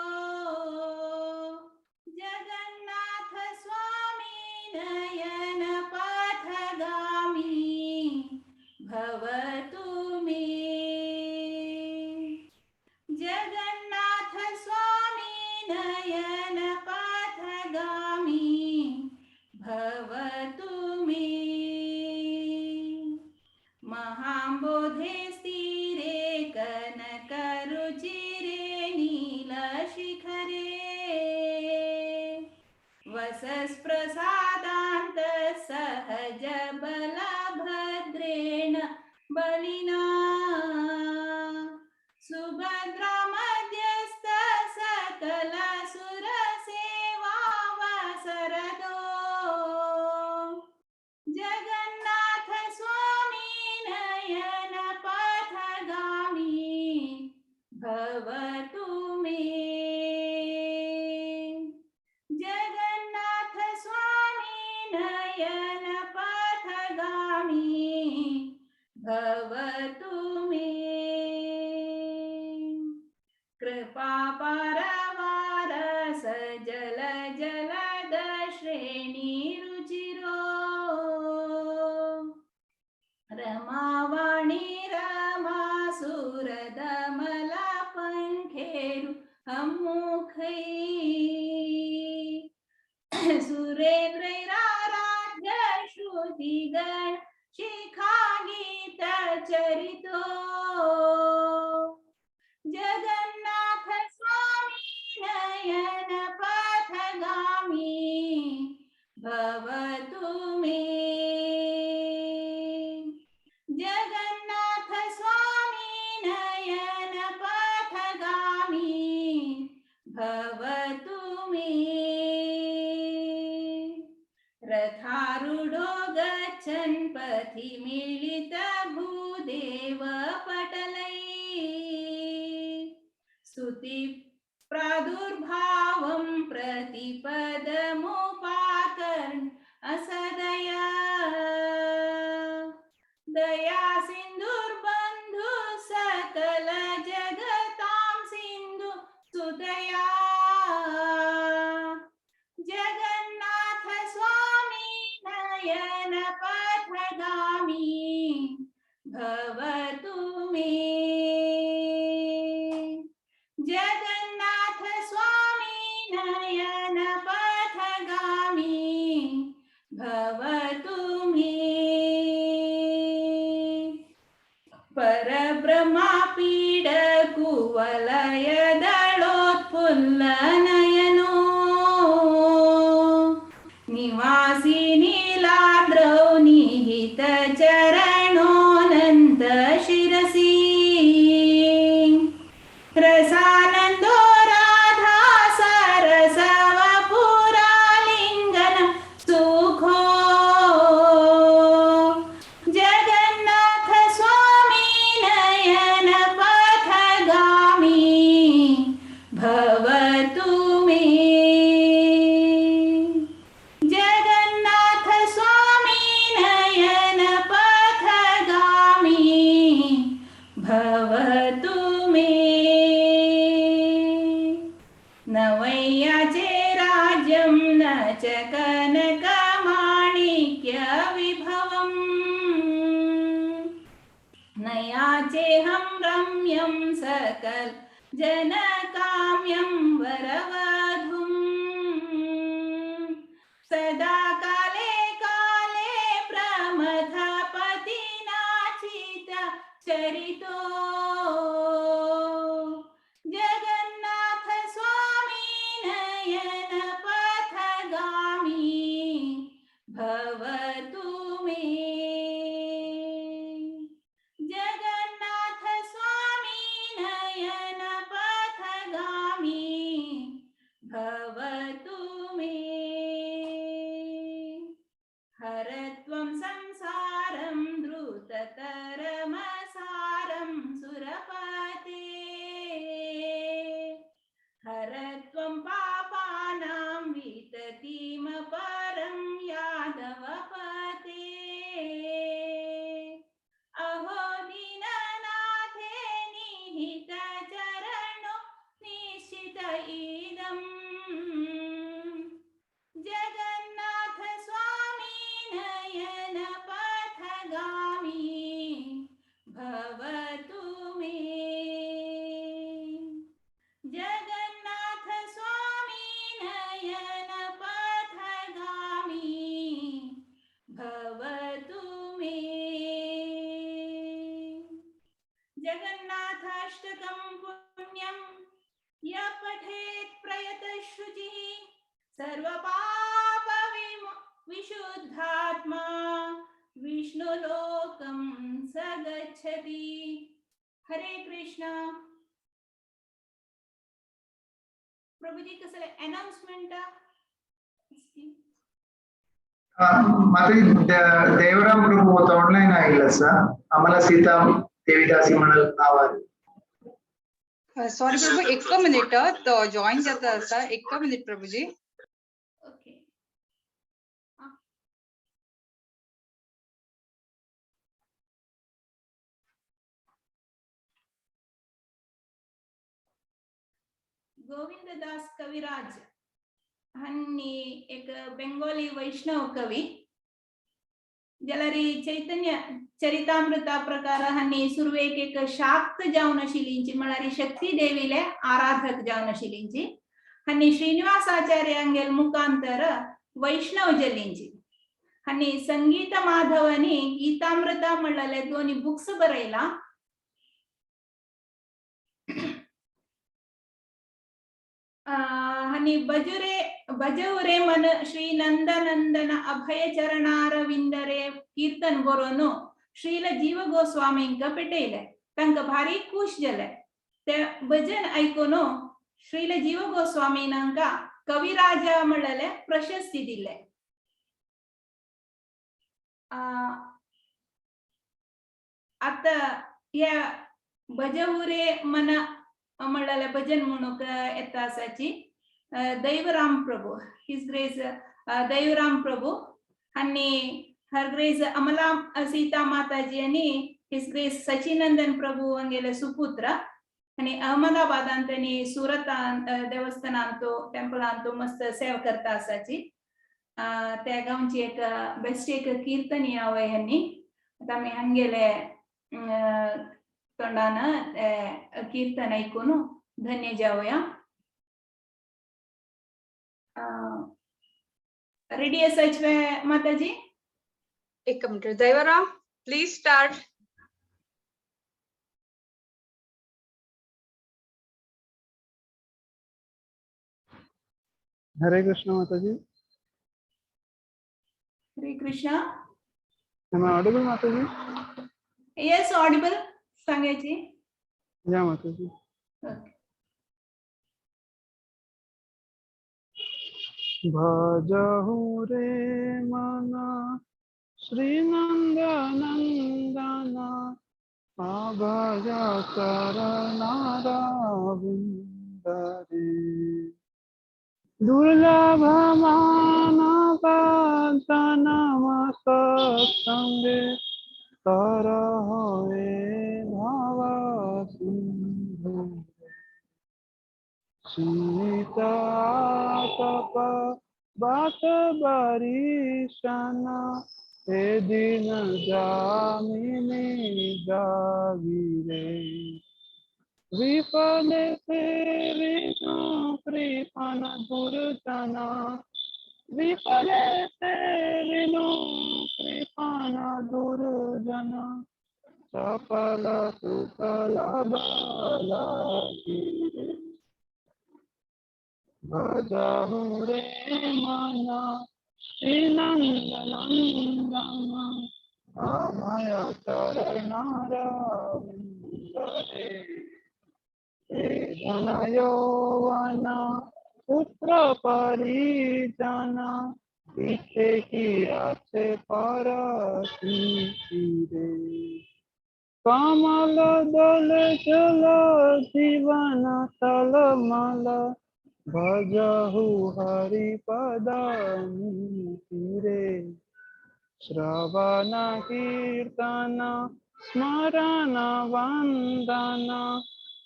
जगन्नाथ स्वामी नयन पथगामी भवतु मे, जगन्नाथ स्वामी नयन पथगामी भवतु मे. महांबोधे स्थिरे कनकरुचिरे नीलशिखरे, वसस्प्रसादान्त सहज बलभद्रेण बलिना, सकल सुर सेवावसरदो। जगन्नाथ स्वामी नयन पथगामी भवतु मे। जगन्नाथ स्वामी नयन पथगामी भवतु मे। कृपा पारवार सजल जलद श्रेणी रुचिरो रमावाणी रमासुरदमला पंखेरु अमुखै सुरेन्द्रैराराध्य श्रुतिगण शिखा गीत चरितो। जगन्नाथ स्वामी नयन पथगामी भवतु मे। जगन्नाथ स्वामी नयन पथगामी भवतु मे। रथारूढो गच्छन् पथि मिलित भूदेव पटलै स्तुति प्रादुर्भावं प्रतिपदमुपाकर्ण असदया। दया सिन्धुर्बन्धु सकल जगतां सिन्धु सुतया। जगन्नाथ स्वामी नयन पथगामी भवतु मे। जगन्नाथ स्वामी नयन पथगामी भवतु मे। परब्रह्मा पीड कुवलय दळोत्फुल्ल नयनो निवासी नीलाद्रौ निहित चरणोऽनन्त शिरसि। रसानन्दो राधा सरसवपुरालिङ्गन सुखो। जगन्नाथ स्वामी नयन पथगामी भवतु मे। जगन्नाथ स्वामी नयन पथगामी भवतु मे। न वैयाचे राज्यं न च कनकमाणिक्य विभवम् न याचेऽहं रम्यं सकल जनकाम्यं वरवधूम्। सदा काले काले प्रमथपतिनाचित चरितो। जगन्नाथ स्वामी नयन पथगामी भवतु मे। जगन्नाथ स्वामी नयन पथगामी भवतु मे। हरत्वं संसारं द्रुततरमसारं सुरपते। हरत्वं पापानां विततिमपरं यादवपते। अहो दीननाथे निहित चरणो निश्चित इदम्। जगन्नाथ स्वामी नयन पथगामी भवतु मे। जगन्नाथ स्वामी नयन पथगामी भवतु मे। जगन्नाथाष्टकं पुण्यं यः पठेत् प्रयतः शुचिः सर्वपाप विशुद्धात्मा विष्णुलोकं स गच्छति। हरे कृष्णा। प्रभुजी कसले अनाउन्समेंट? माताजी, देवराम प्रभू होता ऑनलाईन आयिल्लो आसा. आम्हाला सीता देवीदासी म्हणून नाव आहे. सॉरी प्रभू, एक मिनिट, तो जॉईन जाता आसा. एक मिनिट प्रभूजी. ओके. गोविंददास कविराज हांणी एक बेंगोली वैष्णव कवी जाल्यार चैतन्य चरितामृता प्रकार हांणी सुरवेक एक शाक्त जावन आशिल्लींची, म्हळ्यार शक्ती देवीले आराधक जावन आशिल्लींची. हांणी श्रीनिवासाचार्य हांगेल मुखांतर वैष्णव जल्लींची. हांणी संगीत माधव आनी गीतामृता म्हणलेले दोनी बुक्स बरयला. आणि बजुरे भजउरे मन श्री नंदनंदन अभय चरणारविंदरे कीर्तन बरोवन श्रील जीव गोस्वामींक पेटयले. तांकां भारी खुश जाले. ते भजन आयकून श्रील जीव गोस्वामीन हांकां कविराजा म्हणलेले प्रशस्ती दिले. आतां ह्या भजउरे मन म्हणलेले भजन म्हणूंक येता आसाची दैवराम प्रभू, his grace दैवराम प्रभू आणि हर ग्रेस अमला सीता माताजी आणि his grace Sachinandan प्रभू हांगेले सुपुत्र. आणि अहमदाबादांत आणि सुरतान देवस्थानांतो टेम्पलांतो मस्त सेवा करता आसाची. त्या गांवची एक बेस्ट एक कीर्तनी आवय ह्यांनी. आतां आमी हांगेले तोंडान कीर्तन ऐकून धन्य जावया. रेडी असायचे माताजी? एक minute, Daivaram, please start. Hare Krishna Mataji. Hare Krishna. Am I audible, Mataji? Yes, audible सांगायची. Yeah, Mataji. Okay. भजहु रे मना श्री नंद नंदन अभय चरणारविंद रे. दुर्लभ मानव जन्म सत्संगे तर होए भव सिंधु. सीता तप बात बारिशाना ए दिन जामिनी जागिरे. विफल से विष्णु कृपण दुर्जना, विफल से विनु कृपण दुर्जना, सफल सुफल बाला. भजहु रे मना श्री नंद नंदन अभय चरणारविंद रे. धन यौवन पुत्र परिजन इथे की আছে পরতি রে. কমল দল জল জীবন তলমল ভজহু হরি পদ রে. শ্রবণ কীর্তন স্মরণ বন্দন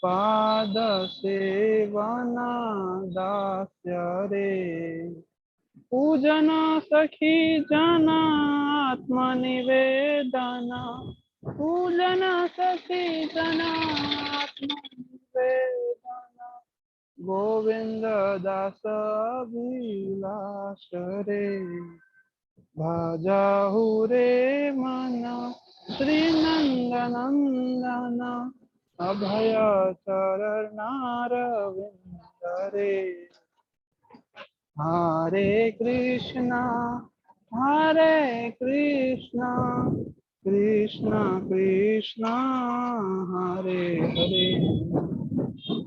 পাদ সেবন দাস্য রে. पूजन सखी जन आत्मनिवेदन, पूजन सखी जन आत्मनिवेदन, गोविंद दास अभिलाष रे. भजहु रे मन श्री नंद नंदन अभय चरणारविंद रे. हरे कृष्णा हरे कृष्णा कृष्णा कृष्णा हरे हरे,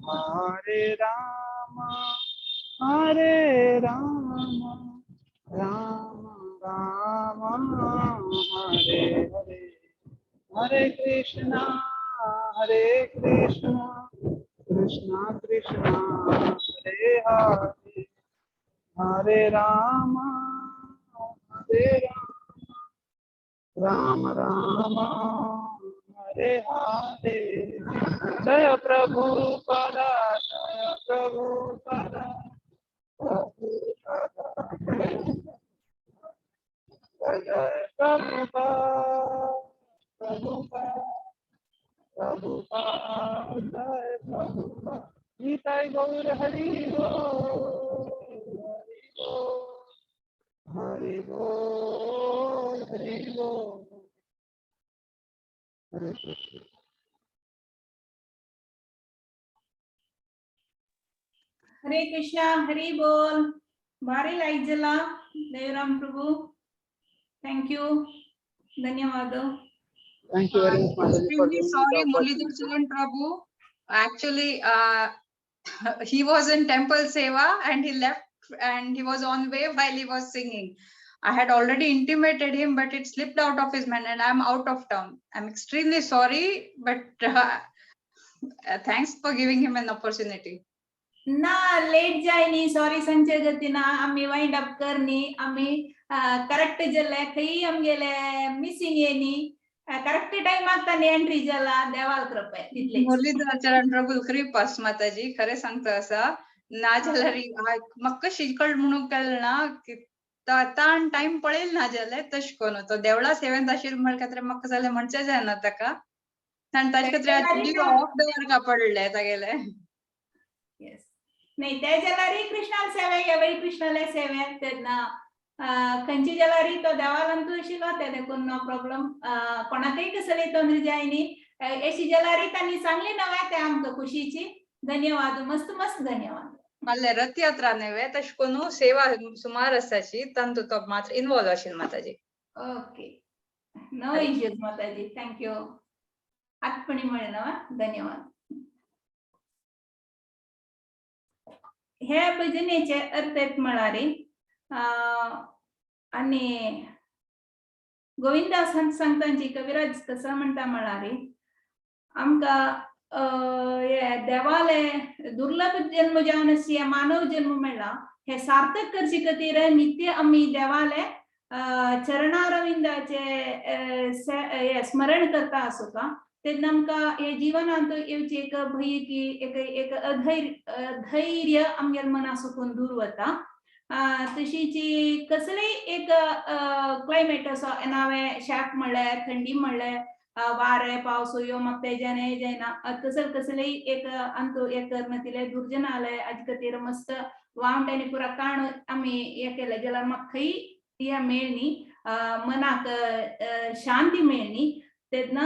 हरे Ram Hare Rama Rama Rama Hare Hare. Hare Krishna Hare Krishna Krishna Krishna Hare Hare. Hare Rama Hare Rama Rama Rama Hare Hare. जय प्रभुपाद, जय प्रभुपाद, जय जय प्रभुपाद, प्रभुपाद, प्रभुपाद, जय प्रभुपाद। निताई गौर हरि बोल, हरि बोल, हरि बोल, हरि बोल। हरे कृष्ण। हरे कृष्णा, हरी बोल। भारी लाईक जाला देवराम प्रभू, thank you, धन्यवाद। Thank you very much, Mataji, for Extremely giving me the sorry, Muralidhar opportunity. Charan Prabhu. Actually, he was in temple seva and he left and he was on way while he was singing. I had already intimated him, but it slipped out of his mind and I'm out of town. I'm extremely sorry, but thanks for giving him an opportunity. ना, लेट जायनी, सॉरी सांगचे गतीना। आम्ही वाइंड अप करनी, आम्ही करेक्ट जाल्ले, खंय आमगेले मिसिंग येनी, करेक्ट टायमाक तांणी एंट्री जाला। देवाल कृपे तितले। मुरलीधर चरण प्रभू कृपास माताजी। खरें सांगता आसा, ना जाल्यार म्हाका कशी कळ म्हणून कळना की ताण टायम पळयल ना जाल्यार तशें करून तो देवळा सेवेंत आशिल्लो म्हळ्यार खातीर म्हाका जाल्यार म्हणचें जायना ताका आनी ताजे खातीर ऑफ दवरका पडले तागेले। येस, नाही, त्या जाल्यार कृष्णाल सेवे, यावेळी कृष्णाले सेवे तेन्ना खंयची जाल्यार तो देवालांतू आशिल्लो ते देखून नो प्रॉब्लम। कोणाकय कसली तोंदरी जाय न्ही, अशी जाल्यार तांणी सांगली नव्या ते आमकां खुशीची। धन्यवाद, मस्त मस्त धन्यवाद। माल्ले रथयात्रा नव्हे तशें करून सेवा सुमार आसाची, तांतू तो मात्र इन्वॉल्व आशिल्लो माताजी। ओके, नो इश्यूज माताजी, thank you. आत्पणी म्हळें ना, धन्यवाद। हे भजनेचे अर्थ म्हळ्यार आनी गोविंदा सांगतांची कविराज कसो म्हणटा म्हळ्यार आमकां हे देवाले दुर्लभ जन्म जावन आसी मानव जन्म मेळ्ळा, हे सार्थक करचे खातीर नित्य आमी देवाले चरणारविंदाचे हे स्मरण करता आसता तेन्ना आमकां हे जिवनांत येवची एक भंय की एक एक अधैर्य आमगेल्या मना सुकून दूर वता। तशीच कसलेय एक क्लायमेट असो नावे शाक म्हणल्यार थंडी म्हणल्यार वारें पावस यो म्हाका तेज्यान हें जायना, तसं कसलेय एक अंतू एक करना दुर्जनालय हाजे खातीर मस्त वावंट आनी पुरा काण आमी हें केलें जाल्यार म्हाका खंय हें मेळनी, मनाक शांती मेळनी। तेन्ना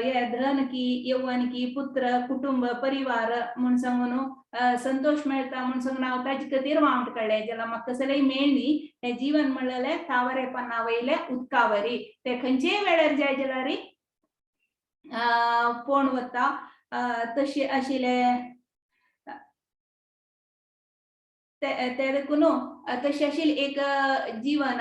हे धन की यौवन की पुत्र कुटुंब परिवार म्हूण सांगून संतोष मेळटा म्हूण सांगून हांव ताजे खातीर वावंट काडलें जाल्यार म्हाका कसलेय मेळनी। हें जीवन म्हणलें थावरे पाना वयले उदकावरी, ते खंयचेय वेळार जाय जाल्यार पोण वता। तशें आशिल्लें ते देखून तशें आशिल्लें एक जीवन।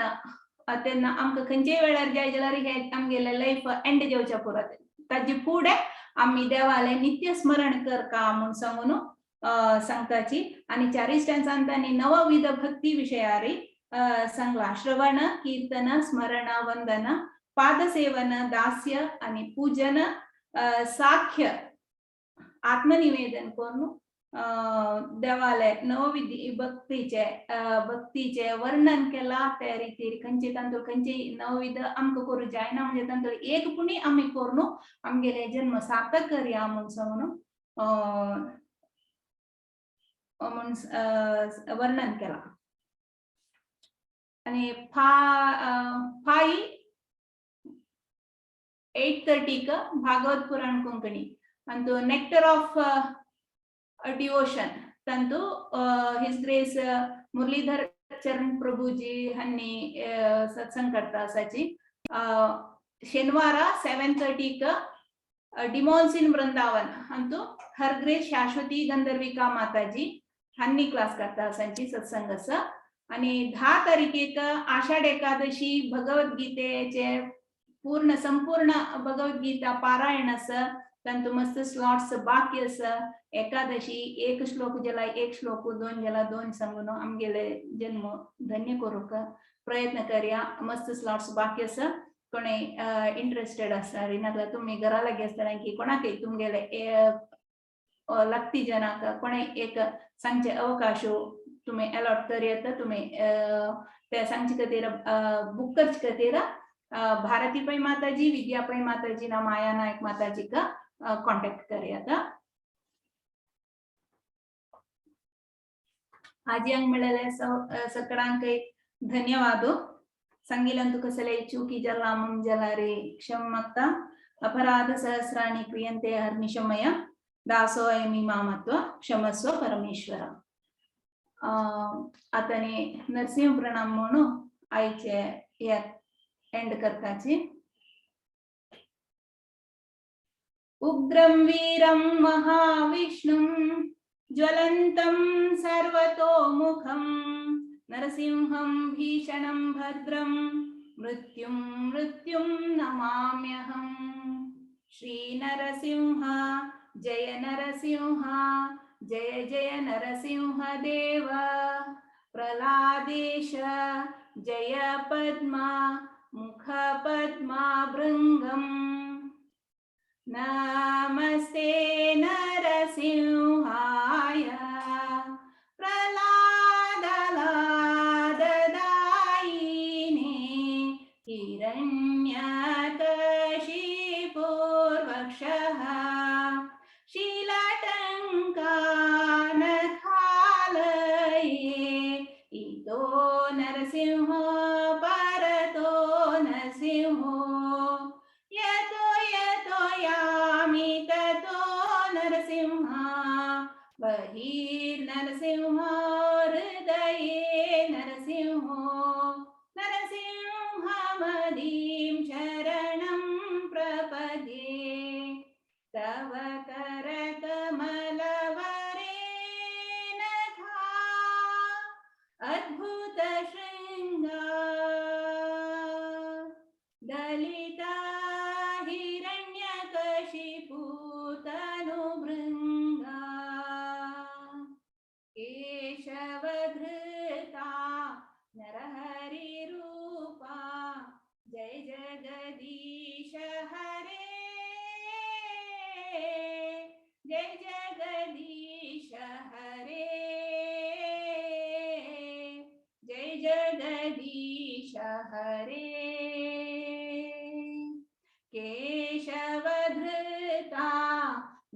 तेन्ना आमकां खंयचेय वेळार जाय जाल्यार हें आमगेलें लायफ एंड जावच्या पुरो, ताजे फुडें आमी देवालें नित्य स्मरण करका म्हूण सांगून सांगताची। आनी चारीय स्टॅन्सान तांणी नवविध भक्ती विशयारी सांगला, श्रवण कीर्तन स्मरण वंदन पादसेवन दास्य आनी पूजन साख्य आत्मनिवेदन करून देवाले नवविधी भक्तीचे भक्तीचे वर्णन केला। त्या रितीर खंयचे तांतूर खंयचे नवविध आमकां करूं जायना म्हणजे तांतूर एक पुणी आमी करून आमगेले जन्म सार्थक करया म्हूण सांगून म्हूण वर्णन केला। आनी फाय 8:30 भागवत पुराण कोंकणी अंतु नेक्टर ऑफ डिवोशन ತಂದು his grace Muralidhar Charan Prabhuji हांणी सत्संग करता आसाची। शेनवारा 7:30 डिमॉन्स इन वृंदावन अंतु हर ग्रेस शाश्वती गंधर्विका माताजी हान्नी क्लास करता सांची सत्संग आसा. आणि 10 तारखेक आषाढ एकादशी भगवद्गीतेचे पूर्ण संपूर्ण भगवद्गीता पारायण आसा. तांतू मस्त स्लॉट्स बाकी आसा. एकादशी एक श्लोक ज्याला एक श्लोक, दोन ज्याला दोन सांगून आमगेले जन्म धन्य करूंक प्रयत्न करया. मस्त स्लॉट्स बाकी आसा. कोणे इंटरेस्टेड आसा नाजाल्यार तुमी घरा लागीं आसतना की कोणाकय तुमगेले लागती जनाक कोणे एक सांगचे अवकाश तुमी अलॉट करयत. तुमी ते सांगचे खातीर, बूक करचे खातीर भारती पै माताजी, विद्या पै माताजी ना माया नायक माताजीक कॉन्टेक्ट करयात. आजियांक मेळ्ळेले सगळ्यांकय धन्यवाद. सांगिल्यान कसले चुकी जाला मुम जाला रे क्षम मागता. अपराध सहस्राणि क्रियन्ते हर्निशमय दासोऽयमि मामत्व क्षमस्व परमेश्वर. आतां नरसिंह प्रणाम म्हणून आयचे एंड करताची. उग्रं वीरं महाविष्णुं ज्वलन्तं सर्वतोमुखं नरसिंहं भीषणं भद्रं मृत्युं मृत्युं नमाम्यहम्. श्री नरसिंह जय नरसिंह जय जय नरसिंह देव. प्रह्लादेश जय पद्मा मुख पद्मा भृङ्गम्. नमस्ते नरसिंहाय प्रह्लादलाददायिने हिरण्यकशिपुर्वक्षः शिलाटङ्कानखालये इतो नरसिंहो परतो नरसिंहो यतो यतो यामि ततो नरसिंह बहिर्नरसिंहो हृदये नरसिंहो नरसिंहमदीं शरणं प्रपद्ये. तव करकमलवरे नथा अद्भुतशृङ्गा दलिता हिरण्यकशिपुतनुभृङ्गा केशवधृता नरहरिरूपा जय जगदीश हरे जय जगदीश हरे जय जगदीश हरे. केशवधृता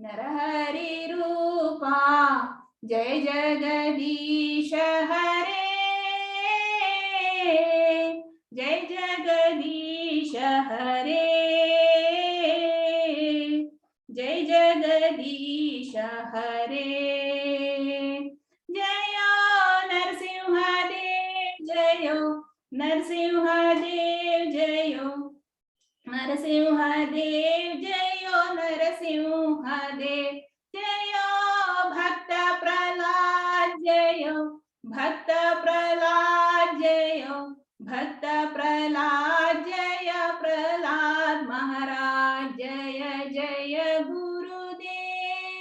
नरहरिरूपा जय जगदीश हरे जय जगदीश हरे जय जगदीश हरे. जय नरसिंहदेव जय नरसिंहदेव जय नरसिंहदेव जय नरसिंहदेव जय भक्त प्रहलाद जय भक्त प्रहलाद जय भक्त प्रहलाद जय प्रहलाद महाराज जय जय गुरुदेव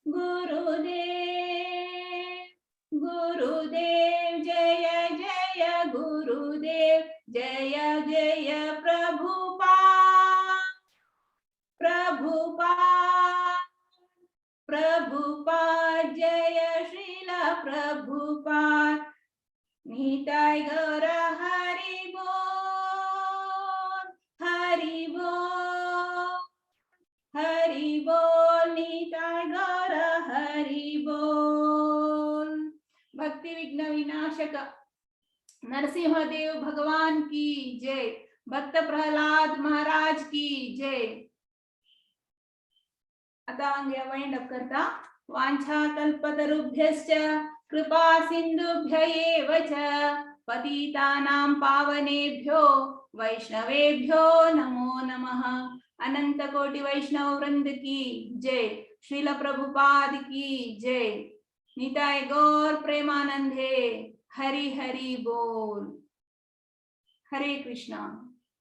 गुरुदेव गुरुदेव जय जय गुरुदेव जय जय प्रभुपाद प्रभुपाद प्रभुपाद जय श्रील प्रभुपाद. निताय गौर हरि बोल हरि बोल हरि बोल निताय गौर हरि बोल. भक्ति विघ्न विनाशक नरसिंहदेव भगवान की जय. भक्त प्रहलाद महाराज की जय. आता वाइंड अप करता. वाञ्छा कल्पतरुभ्यश्च कृपा सिन्धुभ्य एव च पतितानां पावनेभ्यो वैष्णवेभ्यो नमो नमः. अनंत कोटि वैष्णव वृंद की जय. श्रील प्रभुपाद की जय. निताय गौर प्रेमानंदे, हरी हरी बोल। हरे कृष्णा।